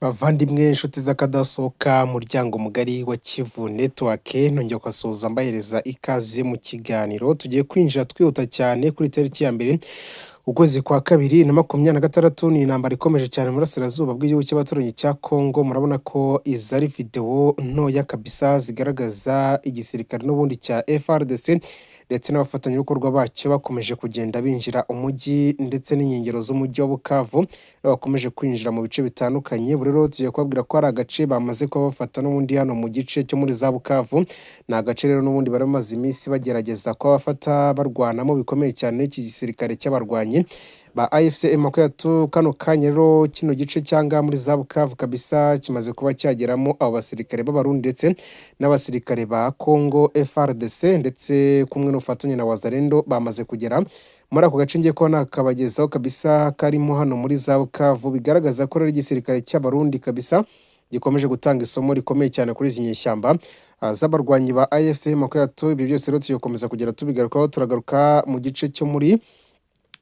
Bavandimwe, inshuti z'akadasohoka, muryango mugari wa Kivu Network, nongeye kubasuhuza mbahereza ikaze mu kiganiro. Tugiye kwinjira twihuta cyane kuri tariki ya 1 ukwezi kwa kabiri na 26. Ni intambara ikomeje cyane mu burasirazuba bw'igihugu cy'abaturanyi cya Congo. Murabona ko izi ari videwo ntoya kabisa zigaragaza igisirikare n'ubundi cya FARDC ndetse n'abafatanyabikorwa bacyo bakomeje kugenda binjira umujyi ndetse n'inkengero z'umujyi wa Bukavu, bakomeje kwinjira mu bice bitandukanye. Ubu rero tugiye kubabwira ko hari agace bamaze kuba bafata n'ubundi hano mu gice cyo muri za Bukavu. Ni agace rero n'ubundi bari bamaze iminsi bagerageza kuba bafata, barwanamo bikomeye cyane n'iki gisirikare cy'abarwanyi ba AFC M23. Kano kanya rero kino gice cyanga muri za Bukavu kabisa kimaze kuba cyageramo abo basirikare b'Abarundi ndetse n'abasirikare ba Congo FARDC, ndetse kumwe n'ubufatanye na Wazalendo bamaze kugera muri ako gace ngiye kuba nakabagezaho kabisa karimo hano muri za Bukavu. Bigaragaza ko rero igisirikare cy'Abarundi kabisa gikomeje gutanga isomo rikomeye cyane kuri izi nyeshyamba z'abarwanyi ba AFC M23. Ibi byose rero tugiye gukomeza kugera tubigarukaho. Turagaruka mu gice cyo muri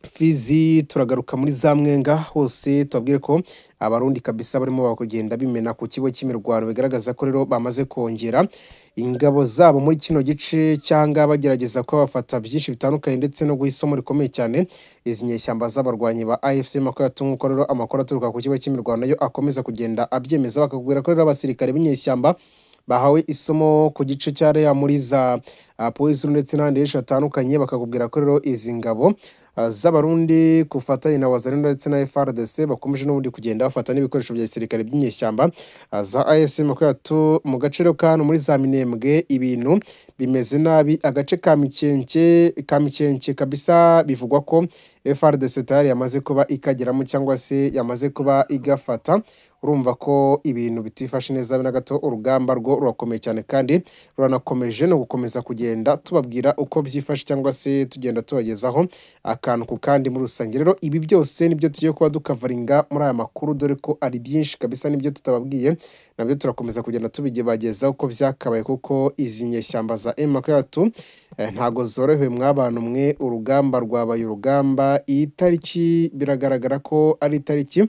Fizi, turagaruka muri za Mwenga hose, tubabwire ko Abarundi kabisa barimo kugenda bimena ku kigo cy'imirwano. Bigaragaza ko rero bamaze kongera ingabo zabo muri kino gice cyangwa bagerageza kuba bafata byinshi bitandukanye ndetse no guha isomo rikomeye cyane izi nyeshyamba z'abarwanyi ba AFC M23, nk'uko rero amakuru aturuka ku kigo cy'imirwano yo akomeza kugenda abyemeza. Bakakubwira ko rero abasirikare b'inyeshyamba bahawe isomo ku gice cya Reya muri za Polisi ndetse n'ahandi henshi hatandukanye. Bakakubwira ko rero izi ngabo z'Abarundi ku bufatanye na Wazalendo ndetse na FARDC bakomeje n'ubundi kugenda bafata n'ibikoresho bya gisirikare by'inyeshyamba za AFC M23. Mu gace rero ka hano muri za Minembwe ibintu bimeze nabi. Agace ka Mikenke, ka Mikenke kabisa bivugwa ko FARDC tayari yamaze kuba ikageramo cyangwa se yamaze kuba igafata. Urumva ko ibintu bitifashe neza na gato. Urugamba rwo rurakomeye cyane kandi ruranakomeje no gukomeza kugenda tubabwira uko byifashe cyangwa se tugenda tubagezaho akantu ku kandi muri rusange. Rero ibi byose nibyo tugiye kuba dukavaringa muri aya makuru, dore ko ari byinshi kabisa. Nibyo tutababwiye nabyo turakomeza kugenda tubigebagezaho uko byakabaye, kuko izi nyeshyamba za M23 ntago zorohewe mwabantu mwe. Urugamba rwabaye urugamba. Iyi tariki biragaragara ko ari itariki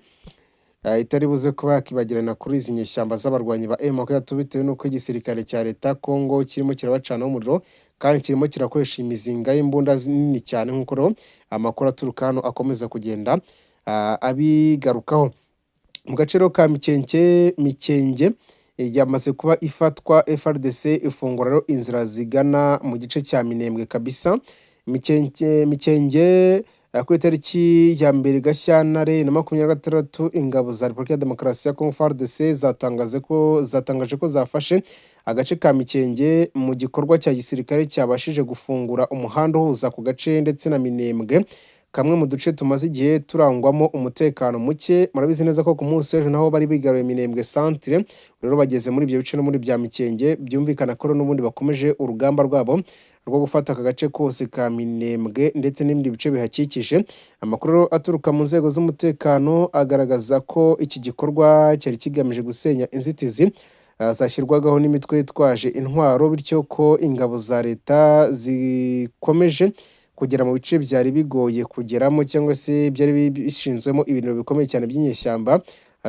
itari buze kuba yakibagirana kuri izi nyeshyamba z'abarwanyi ba M23, bitewe n'uko igisirikare cya leta Congo kirimo kirabacanaho umuriro kandi kirimo kirakoresha imizinga y'imbunda nini cyane, nk'uko rero amakuru aturuka hano akomeza kugenda abigarukaho. Mu gace rero ka Mikenke, Mikenge yamaze kuba ifatwa, FARDC ifungura rero inzira zigana mu gice cya Minembwe kabisa. Mikenke, Mikenge, kuri tariki ya 1 Gashyantare na 26, ingabo za Repubulika ya Demokarasi ya Congo FARDC zatangaje ko zafashe agace ka Mikenge mu gikorwa cya gisirikare cyabashije gufungura umuhanda uhuza ku gace ndetse na Minembwe, kamwe mu duce tumaze igihe turangwamo umutekano muke. Murabizi neza ko ku munsi w'ejo naho bari bigaruye Minembwe centre. Rero bageze muri ibyo bice no muri bya Mikenge, byumvikana ko n'ubundi bakomeje urugamba rwabo rwo gufata aka gace kose ka Minembwe ndetse n'ibindi bice bihakikije. Amakuru aturuka mu nzego z'umutekano agaragaza ko iki gikorwa cyari kigamije gusenya inzitizi zashyirwagaho n'imitwe yitwaje intwaro, bityo ko ingabo za leta zikomeje kugera mu bice byari bigoye kugeramo cyangwa se byari bishinzwemo ibintu bikomeye cyane by'inyeshyamba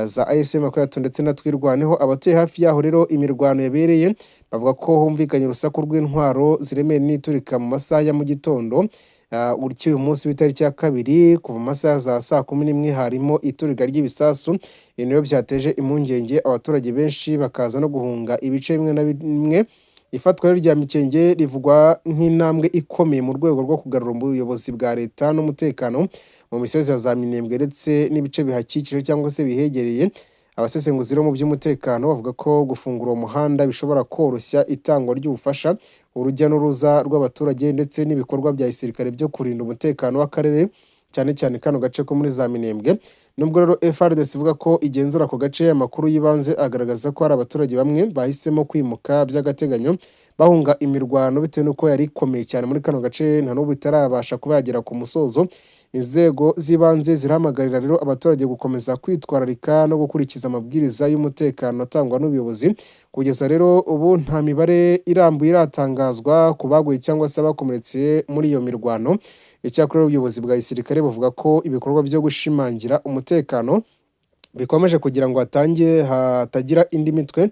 za AFC M23 ndetse na Twirwaneho. Abatuye hafi yaho rero imirwano yabereye bavuga ko humvikanye urusaku rw'intwaro ziremereye n'iturika mu masaha ya mu gitondo utyo uyu munsi w'itariki ya 2. Kuva mu masaha za saa 11 harimo iturika ry'ibisasu. Ibi rero byateje impungenge abaturage benshi, bakaza no guhunga ibice bimwe na bimwe. Ifatwa rero rya Mikenge rivugwa nk'intambwe ikomeye mu rwego rwo kugarura ubuyobozi bwa leta n'umutekano mu misozi ya za Minembwe ndetse n'ibice bihakikije cyangwa se bihegereye. Abasesenguzi rero mu by'umutekano bavuga ko gufungura uwo muhanda bishobora koroshya itangwa ry'ubufasha, urujya n'uruza rw'abaturage ndetse n'ibikorwa bya gisirikare byo kurinda umutekano w'akarere, cyane cyane kano gace ko muri za Minembwe. Nubwo rero FARDC ivuga ko igenzura ako gace, amakuru y'ibanze agaragaza ko hari abaturage bamwe bahisemo kwimuka by'agateganyo bahunga imirwano, bitewe n'uko yari ikomeye cyane muri kano gace, nta n'ubu itarabasha kuba yagera ku musozo. Inzego z'ibanze zirahamagarira rero abaturage gukomeza kwitwararika no gukurikiza amabwiriza y'umutekano atangwa n'ubuyobozi. Kugeza rero ubu nta mibare irambuye iratangazwa ku baguye cyangwa se abakomeretse muri iyo mirwano. Icyakora ubuyobozi bwa gisirikare buvuga ko ibikorwa byo gushimangira umutekano Bikomeje kugira ngo hatange hatagira indi mitwe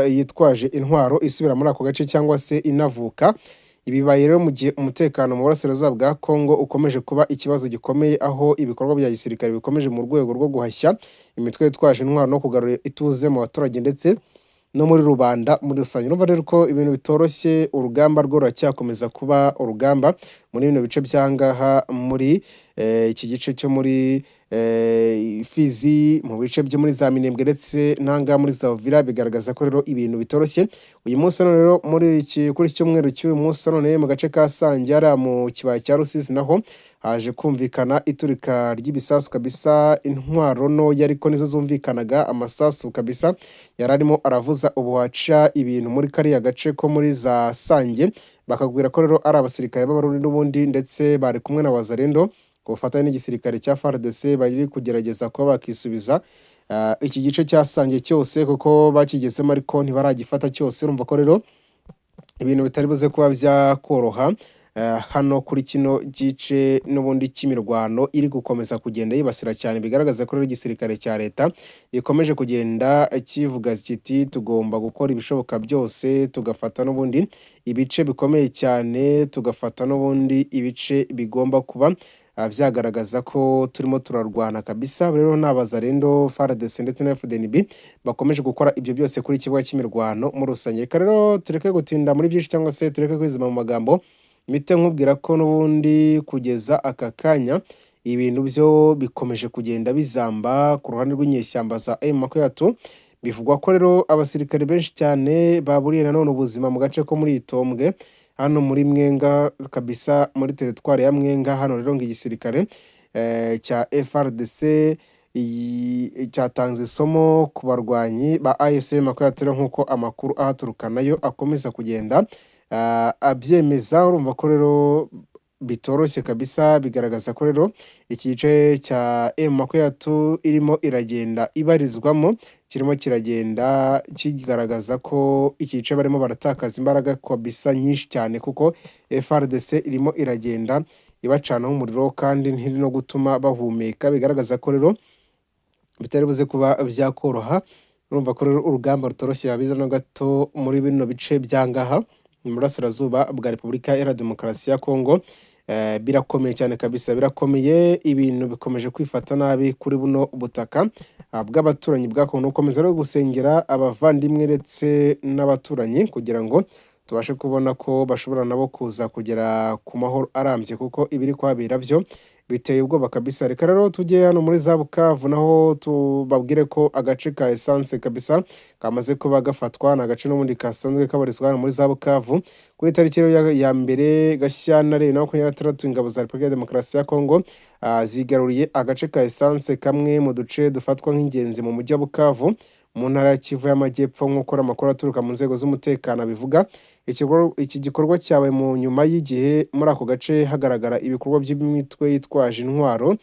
yitwaje intwaro isubira muri ako gace cyangwa se inavuka. Ibi bibaye rero mu gihe umutekano mu burasirazuba bwa Congo ukomeje kuba ikibazo gikomeye, aho ibikorwa bya gisirikare bikomeje mu rwego rwo guhashya imitwe yitwaje intwaro no kugarura ituze mu baturage ndetse no muri rubanda muri rusange. Urumva rero ko ibintu bitoroshye, urugamba rwo ruracyakomeza kuba urugamba muri bino bice by'ahangaha, muri iki gice cyo muri Fizi, mu bice byo muri za Minembwe ndetse n'ahangaha muri za Uvira. Bigaragaza ko rero ibintu bitoroshye. Uyu munsi none rero muri iki kuri iki cyumweru cy'uyu munsi none, mu gace ka Sange hariya mu kibaya cya Rusizi, naho haje kumvikana iturika ry'ibisasu kabisa, intwaro ntoya ariko nizo zumvikanaga, amasasu kabisa yari arimo aravuza ubuhaca ibintu muri kariya gace ko muri za Sange. Bakabwira ko rero ari abasirikare b'Abarundi n'ubundi ndetse bari kumwe na Wazalendo ku bufatanye n'igisirikare cya FARDC, bari kugerageza kuba bakisubiza iki gice cya Sange cyose, kuko bakigezemo ariko ntibaragifata cyose. Urumva ko rero ibintu bitari buze kuba byakoroha hano kuri kino gice n'ubundi cy'imirwano iri gukomeza kugenda yibasira cyane. Bigaragaza ko rero igisirikare cya leta gikomeje kugenda kivuga kiti: "Tugomba gukora ibishoboka byose tugafata n'ubundi ibice bikomeye cyane, tugafata n'ubundi ibice bigomba kuba byagaragaza ko turimo turarwana kabisa." Rero ni Abazalendo, FARDC ndetse na FDNB bakomeje gukora ibyo byose kuri kibuga cy'imirwano muri rusange. Reka rero tureke gutinda muri byinshi cyangwa se tureke kwizima mu magambo, mpite nkubwira ko n'ubundi kugeza aka kanya ibintu byo bikomeje kugenda bizamba ku ruhande rw'inyeshyamba za M23. Bivugwa ko rero abasirikare benshi cyane baburiye nanone ubuzima mu gace ko muri Itombwe, hano muri Mwenga kabisa, muri teritwari ya Mwenga. Hano rero ngo igisirikare cya FARDC cyatanze isomo ku barwanyi ba AFC M23, nk'uko amakuru ahaturuka nayo akomeza kugenda abyemeza. Urumva ko rero bitoroshye kabisa. Bigaragaza ko rero iki gice cya M23 irimo iragenda ibarizwamo kirimo kiragenda kigaragaza ko iki gice barimo baratakaza imbaraga kabisa nyinshi cyane, kuko FARDC irimo iragenda ibacanaho umuriro kandi ntiri no gutuma bahumeka. Bigaragaza ko rero bitari buze kuba byakoroha. Urumva ko rero urugamba rutoroshye yabiza na gato muri bino bice by'angaha mu burasirazuba bwa Repubulika Iharanira Demokarasi ya Kongo. Birakomeye cyane kabisa, birakomeye, ibintu bikomeje kwifata nabi kuri buno butaka bw'abaturanyi bwa Kongo. Gukomeza rero gusengera abavandimwe ndetse n'abaturanyi kugira ngo tubashe kubona ko bashobora nabo kuza kugera ku mahoro arambye, kuko ibiri kuhabera byo biteye ubwoba kabisa. Reka rero tujye hano muri za Bukavu, naho tubabwire ko agace ka essence kabisa kamaze kuba gafatwa. Ni agace n'ubundi kasanzwe kabarizwa hano muri za Bukavu. Kuri tariki rero ya 1 Gashyantare 2026, ingabo za Repubulika ya Demokarasi ya Kongo zigaruriye agace ka essence, kamwe mu duce dufatwa nk'ingenzi mu mujyi wa Bukavu mu ntara ya Kivu y'Amajyepfo, nk'uko amakuru aturuka mu nzego z'umutekano abivuga. Iki gikorwa cyabaye mu nyuma y'igihe muri ako gace hagaragara ibikorwa by'imitwe yitwaje intwaro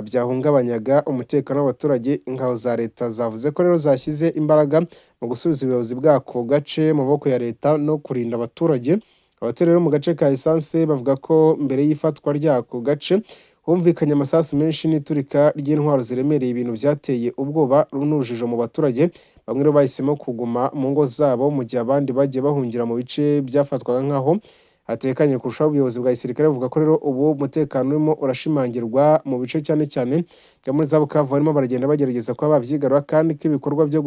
byahungabanyaga umutekano w'abaturage. Ingabo za leta zavuze ko rero zashyize imbaraga mu gusubiza ubuyobozi bw'ako gace mu maboko ya leta no kurinda abaturage. Abaturage rero mu gace ka essence bavuga ko mbere y'ifatwa ry'ako gace humvikanye amasasu menshi n'iturika ry'intwaro ziremereye, ibintu byateye ubwoba n'urujijo mu baturage. Bamwe rero bahisemo kuguma mu ngo zabo, mu gihe abandi bagiye bahungira mu bice byafatwaga nk'aho hatekanye kurushaho. Ubuyobozi bwa gisirikare buvuga ko rero ubu umutekano urimo urashimangirwa mu bice cyane cyane bya muri za Bukavu, barimo baragenda bagerageza kuba babyigarura, kandi ko ibikorwa byo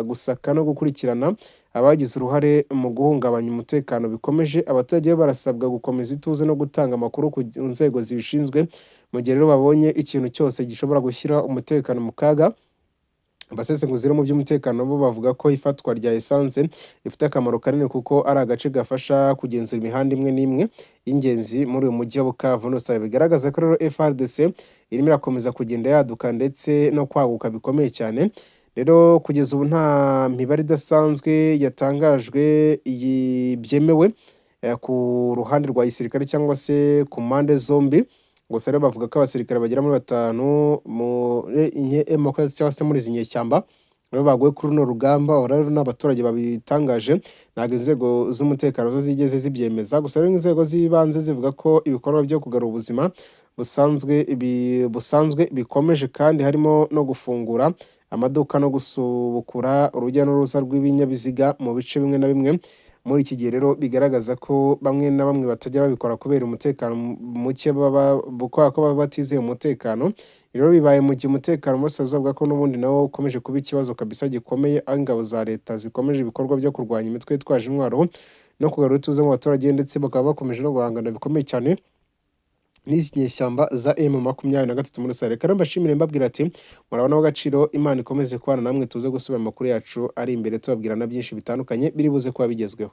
gusaka no gukurikirana abagize uruhare mu guhungabanya umutekano bikomeje. Abaturage bo barasabwa gukomeza ituze no gutanga amakuru ku nzego zibishinzwe mu gihe rero babonye ikintu cyose gishobora gushyira umutekano mu kaga. Abasesenguzi rero mu by'umutekano bo bavuga ko ifatwa rya essence rifite akamaro kanini, kuko ari agace gafasha kugenzura imihanda imwe n'imwe y'ingenzi muri uyu mujyi wa Bukavu. Nose bigaragaza ko rero FARDC irimo irakomeza kugenda yaduka ndetse no kwaguka bikomeye cyane. Rero kugeza ubu nta mibare idasanzwe yatangajwe iyi byemewe ku ruhande rwa gisirikare cyangwa se ku mpande zombi. Gusa rero bavuga ko abasirikare bagera muri batanu muri M23 cyangwa se muri izi nyeshyamba rero baguye kuri runo rugamba. Aho rero n'abaturage babitangaje, ntabwo inzego z'umutekano zo zigeze zibyemeza. Gusa rero inzego z'ibanze zivuga ko ibikorwa byo kugarura ubuzima busanzwe bikomeje, kandi harimo no gufungura amaduka no gusubukura urujya n'uruza rw'ibinyabiziga mu bice bimwe na bimwe. Muri iki gihe rero bigaragaza ko bamwe na bamwe batajya babikora kubera umutekano muke, baba kubera ko baba batizeye umutekano. Rero bibaye mu gihe umutekano mu burasirazuba bwa Kongo n'ubundi nawo ukomeje kuba ikibazo kabisa gikomeye, aho ingabo za leta zikomeje ibikorwa byo kurwanya imitwe yitwaje intwaro no kugarura ituze mu baturage, ndetse bakaba bakomeje no guhangana bikomeye cyane n'izi nyeshyamba za M23 muri rusange. Reka rero mbashimire, mbabwira ati murabona agaciro, Imana ikomeze kubana namwe, tuze gusubira amakuru yacu ari imbere tubabwira na byinshi bitandukanye biri buze kuba bigezweho.